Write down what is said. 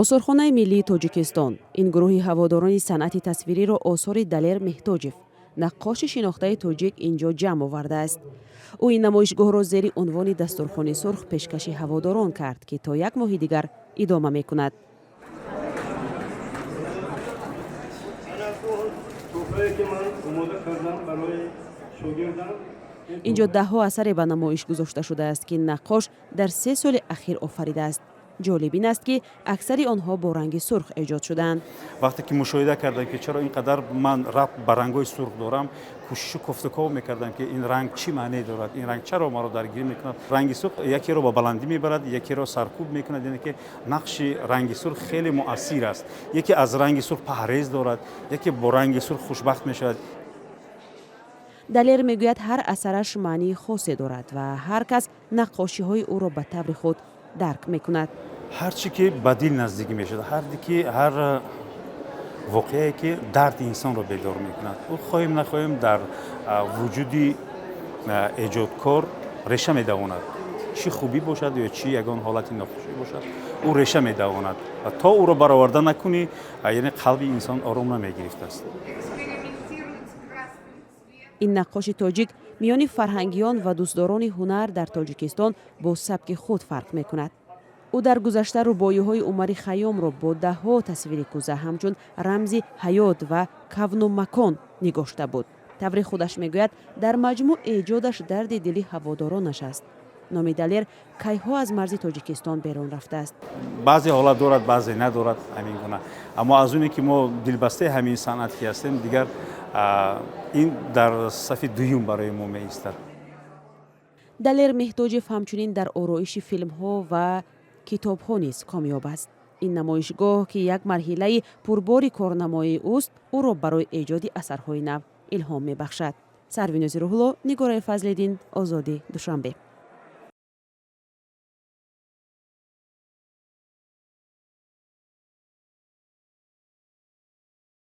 Осорхонаи миллии Тоҷикистон ин гурӯҳи ҳаводорони санъати тасвириро осори Далер Меҳтоҷев, наққоши шинохтаи тоҷик, ин ҷо ҷамъ овардааст. Ӯ ин намоишгоҳро зери унвони «Дастурхони сурх» пешкаши ҳаводорон кард, ки то як моҳи дигар идома мекунад. Тӯҳфае ки ман омода кардам барои шогирдам. Ин ҷо даҳҳо асаре ба намоиш гузошта шудааст, ки наққош дар 3 соли ахир офаридааст. Ҷолиб ин аст, ки аксари онҳо бо ранги сурх эҷод шудаанд. Вақте ки мушоҳида кардам, ки чаро ин қадар ман рабт ба рангҳои сурх дорам, кӯшишу кофтуков мекардам, ки ин ранг чӣ маъне дорад, ин ранг чаро маро даргирӣ мекунад. Ранги сурх якеро ба баландӣ мебарад, якеро саркӯб мекунад, яъне ки нақши ранги сурх хеле муассир аст. Яке аз ранги сурх паҳрез дорад, яке бо ранги сурх хушбахт мешавад. Далер мегӯяд, ҳар асараш маънии хосе дорад ва ҳар кас наққошиҳои ӯро ба таври худ дарк мекунад. Ҳар чӣ ки ба дил наздикӣ мешавад, ҳар ки ҳар воқеае ки дарди инсонро бедор мекунад, ӯ хоҳем нахоҳем дар вуҷуди эҷодкор реша медавонад. Чӣ хубӣ бошад ё чӣ ягон ҳолати нохушӣ бошад, ӯ реша медавонад ва то ӯро бароварда накунӣ, яъне қалби инсон ором намегирифтааст. Ин наққоши тоҷик миёни фарҳангиён ва дӯстдорони ҳунар дар Тоҷикистон бо сабки худ фарқ мекунад. Ӯ дар гузашта рубоиҳои Умари Хайёмро бо даҳҳо тасвири кӯза ҳамчун рамзи ҳаёт ва кавну макон нигошта буд. Тавре худаш мегӯяд, дар маҷмӯъ эҷодаш дарди дили ҳаводоронаш аст. Номи Далер кайҳо аз марзи Тоҷикистон берун рафтааст. Баъзе ҳолат дорад, баъзе надорад, ҳамин гуна. Аммо аз оне ки мо дилбастаи ҳамин санъат ки ҳастем, дигар ин дар сафи дуюм барои мо меистад. Далер Меҳтоҷев ҳамчунин дар ороиши филмҳо ва китобҳо низ комёб аст. Ин намоишгоҳ, ки як марҳилаи пурбори корнамоии ӯст, ӯро барои эҷоди асарҳои нав илҳом мебахшад. Сарвинози Рӯҳулло, Нигораи Фазлиддин, Озодӣ, Душанбе.